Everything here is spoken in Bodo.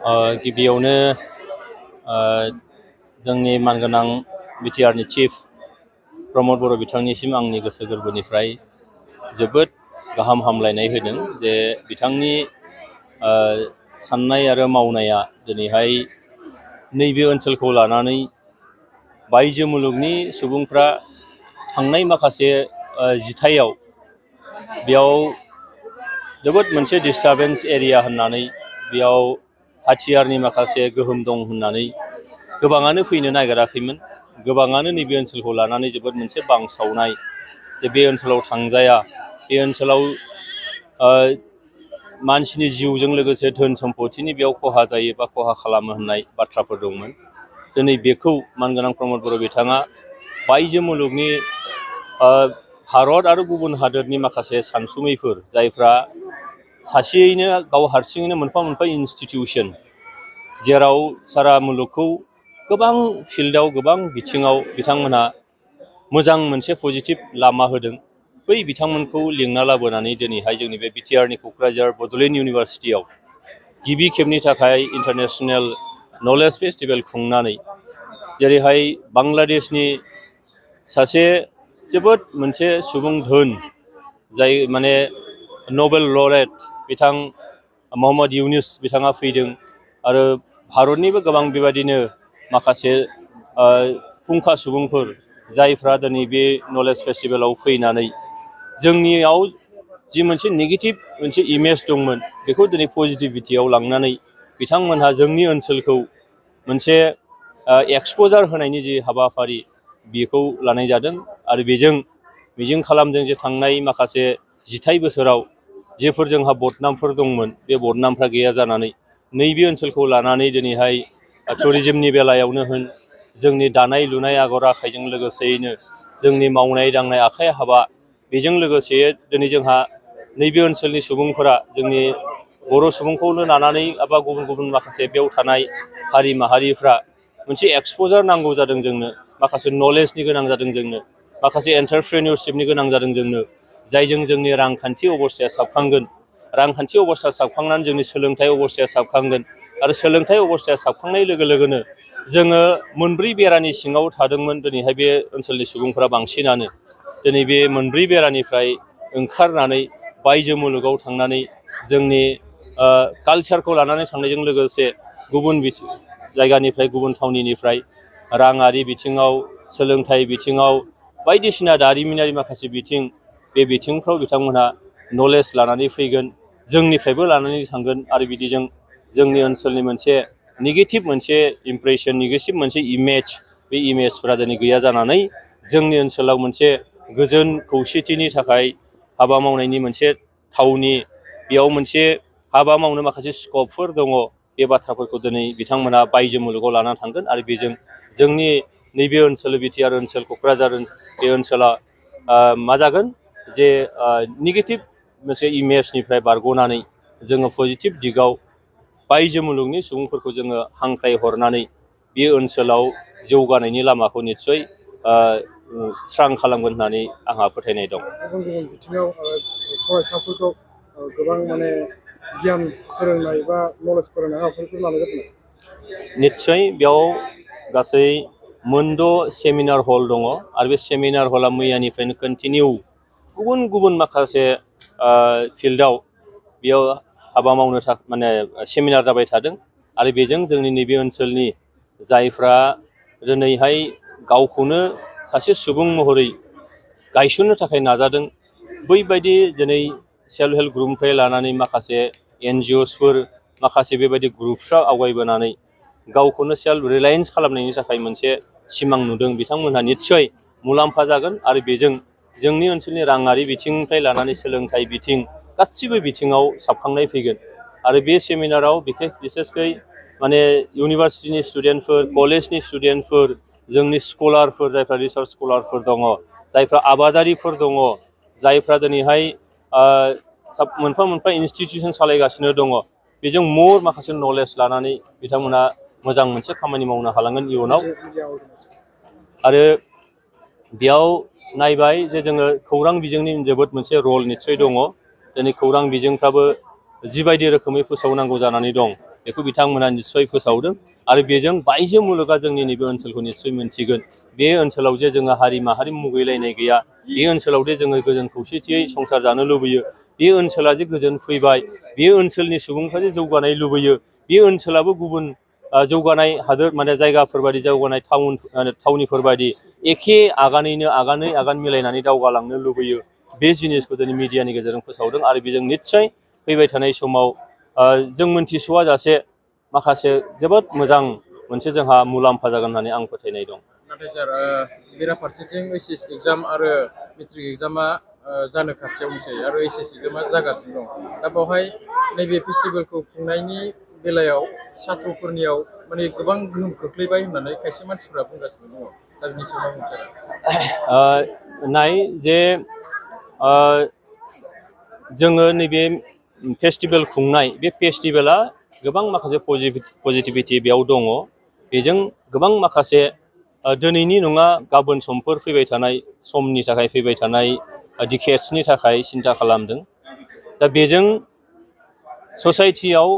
गिबियावनो जोंनि मानगोनां बिटिआरनि चिफ प्रमद बर' बिथांनिसिम आंनि गोसो गोरबोनिफ्राय जोबोद गाहाम हामलायनाय होदों जे बिथांनि साननाय आरो मावनाया दिनैहाय नैबे ओनसोलखौ लानानै बायजो मुलुगनि सुबुंफ्रा थांनाय माखासे जिथायाव बेयाव जोबोद मोनसे डिस्टार्बेन्स एरिया होननानै बेयाव हाथियारनि माखासे गोहोम दं होननानै गोबाङानो फैनो नागिराखैमोन। गोबाङानो नैबे ओनसोलखौ लानानै जोबोद मोनसे बांसावनाय जे बे ओनसोलाव थांजाया, बे ओनसोलाव मानसिनि जिउजों लोगोसे धोन सम्पथिनि बेयाव खहा जायो बा खहा खालामो होननाय बाथ्राफोर दंमोन। दिनै बेखौ मानगोनां प्रमद बर' बिथाङा बायजो मुलुगनि भारत आरो गुबुन हादोरनि माखासे सानसुमैफोर जायफ्रा सासेयैनो गाव हारसिङैनो मोनफा मोनफा इन्सटिटिउसन, जेराव सारा मुलुगखौ गोबां फिल्डआव गोबां बिथिङाव बिथांमोनहा मोजां मोनसे पजिटिभ लामा होदों। बै बिथांमोनखौ लिंना लाबोनानै दिनैहाय जोंनि बे बिटिआरनि क'क्राझार बड'लेण्ड इउनिभारसिटियाव गिबि खेबनि थाखाय इन्टारनेशनेल नलेज फेस्टिभेल खुंनानै जेरैहाय बांलादेशनि सासे जोबोद मोनसे सुबुं धोन जाय माने नबेल लरेट बिथां मोहम्मद इउनुस बिथाङा फैदों आरो भारतनिबो गोबां बेबायदिनो माखासे फुंखा सुबुंफोर जायफ्रा दिनै बे नलेज फेस्टिभेलाव फैनानै जोंनियाव जि मोनसे नेगेटिभ मोनसे इमेज दंमोन बेखौ दिनै पजिटिभिटियाव लांनानै बिथांमोनहा जोंनि ओनसोलखौ मोनसे एक्सप'जार होनायनि जि हाबाफारि बेखौ लानाय जादों आरो बेजों मिजिं खालामदों जे थांनाय माखासे जिथाइ बोसोराव जेफोर जोंहा बदनामफोर दंमोन बे बदनामफ्रा गैया जानानै नैबे ओनसोलखौ लानानै दिनैहाय टुरिजिमनि बेलायावनो होन, जोंनि दानाय लुनाय आगर आखाइजों लोगोसेयैनो जोंनि मावनाय दांनाय आखाइ हाबा, बेजों लोगोसे दिनै जोंहा नैबे ओनसोलनि सुबुंफोरा जोंनि बर' सुबुंखौनो लानानै एबा गुबुन गुबुन माखासे बेयाव थानाय हारि माहारिफ्रा मोनसे एक्सप'जार नांगौ जादों जोंनो, माखासे नलेजनि गोनां जादों जोंनो, माखासे एन्टारप्रेनियरशिपनि गोनां जादों जोंनो, जायजों जोंनि रांखान्थि अबस्थाया साबखांगोन। रांखान्थि अबस्था साबखांनानै जोंनि सोलोंथाइ अबस्थाया साबखांगोन आरो सोलोंथाइ अबस्थाया साबखांनाय लोगो लोगोनो जोङो मोनब्रै बेरानि सिङाव थादोंमोन दिनैहाय बे ओनसोलनि सुबुंफोरा बांसिनानो दिनै बे मोनब्रै बेरानिफ्राय ओंखारनानै बायजो मुलुगाव थांनानै जोंनि कालचारखौ लानानै थांनायजों लोगोसे गुबुन जायगानिफ्राय गुबुन थावनिनिफ्राय राङारि बिथिङाव, सोलोंथाइ बिथिङाव, बायदिसिना दारिमिनारि माखासे बिथिं, बे बिथिंफ्राव बिथांमोनहा नलेज लानानै फैगोन, जोंनिफ्रायबो लानानै थांगोन आरो बिदिजों जोंनि ओनसोलनि मोनसे नेगेटिभ मोनसे इमप्रेसन, नेगेटिभ मोनसे इमेज, बे इमेजफोरा दिनै गैया जानानै जोंनि ओनसोलाव मोनसे गोजोन खौसेथिनि थाखाय हाबा मावनायनि मोनसे थावनि, बेयाव मोनसे हाबा मावनो माखासे स्कपफोर दङ, बे बाथ्राफोरखौ दिनै बिथांमोना बायजो मुलुगाव लानानै थांगोन आरो बेजों जोंनि नैबे ओनसोल बिटिआर ओनसोल क'क्राझार बे ओनसोला मा जागोन जे नेगेटिभ मोनसे इमेजनिफ्राय बारग'नानै जोङो पजिटिभ दिगाव बायजो मुलुगनि सुबुंफोरखौ जोङो हांख्राय हरनानै बे ओनसोलाव जौगानायनि लामाखौ निस्सय स्रां खालामगोन होननानै आंहा फोथायनाय दं। गुबुन गुबुन बिथिङाव फरायसाफोरखौ गोबां माने गियान फोरोंनाय बा नलेज फोरोंनाय हाबाफारिफोर लानाय जादों। निस्सय बेयाव गासै मोनद' सेमिनार हल दङ आरो बे सेमिनार हला मैयानिफ्रायनो कन्टिनिउ गुबुन गुबुन माखासे फिल्डआव बेयाव हाबा मावनो थाखाय माने सेमिनार जाबाय थादों आरो बेजों जोंनि नैबे ओनसोलनि जायफ्रा दिनैहाय गावखौनो सासे सुबुं महरै गायसननो थाखाय नाजादों, बैबायदि दिनै सेल्फ हेल्प ग्रुपनिफ्राय लानानै माखासे NGOsफोर, माखासे बेबायदि ग्रुपफ्रा आवगायबोनानै गावखौनो सेल्फ रिलायेन्स खालामनायनि थाखाय मोनसे सिमां नुदों, बिथांमोनहा निस्सय मुलाम्फा जागोन आरो बेजों जोंनि ओनसोलनि राङारि बिथिंनिफ्राय लानानै सोलोंथाइ बिथिं गासिबो बिथिङाव साबखांनाय फैगोन। आरो बे सेमिनाराव बिसेसकै माने इउनिभार्सिटिनि स्टुडेन्टफोर, कलेजनि स्टुडेन्टफोर, जोंनि स्कलारफोर, जायफ्रा रिसार्च स्कलारफोर दङ, जायफ्रा आबादारिफोर दङ, जायफ्रा दिनैहाय मोनफा मोनफा इन्सटिटिउसन सालायगासिनो दङ, बेजों मर माखासे नलेज लानानै बिथांमोना मोजां मोनसे खामानि मावनो हालांगोन इयुनाव। आरो बेयाव नायबाय जे जोङो खौरां बिजोंनि जोबोद मोनसे रल निस्सय दङ। दिनै खौरां बिजोंफ्राबो जिबायदि रोखोमै फोसावनांगौ जानानै दं, बेखौ बिथांमोना निस्सय फोसावदों आरो बेजों बायजो मुलुगा जोंनि नैबे ओनसोलखौ निस्सय मोनथिगोन बे ओनसोलाव जे जोङो हारि माहारि मुगैलायनाय गैया बे ओनसोलाव जे जोङो गोजोन खौसेथियै संसार जानो लुबैयो बे ओनसोला जे गोजोन फैबाय बे ओनसोलनि सुबुंफ्रा जे जौगानाय लुबैयो बे ओनसोलाबो गुबुन जौगानाय हादोर माने जायगाफोरबायदि जौगानाय थावनिफोरबायदि एखे आगानै आगान मिलायनानै दावगालांनो लुबैयो बे जिनिसखौ दिनै मिडियानि गेजेरजों फोसावदों आरो बेजों निस्सय फैबाय थानाय समाव जों मोनथिस'वा जासे माखासे जोबोद मोजां मोनसे जोंहा मुलाम्फा जागोन होननानै आं फोथायनाय दं। नाथाय सार बेराफारसेथिं एचएस एग्जाम आरो मेट्रिक एग्जामा जानो खाथियावनोसै आरो एचएस एग्जामा जागासिनो दं दा बेवहाय नैबे फेस्टिभेलखौ खुंनायनि बेलायाव साथ्र'फोरनियाव माने गोबां गोहोम खोख्लैबाय होननानै खायसे मानसिफ्रा बुंगासिनो दङ दा बिनि सायाव नाय जे जोङो नैबे फेस्टिभेल खुंनाय बे फेस्टिभेला गोबां माखासे पजिटिभिटि बेयाव दङ बेजों गोबां माखासे दिनैनि नङा गाबोन समफोर फैबाय थानाय समनि थाखाय फैबाय थानाय डिकेड्सनि थाखाय सिन्था खालामदों दा बेजों ससाइटियाव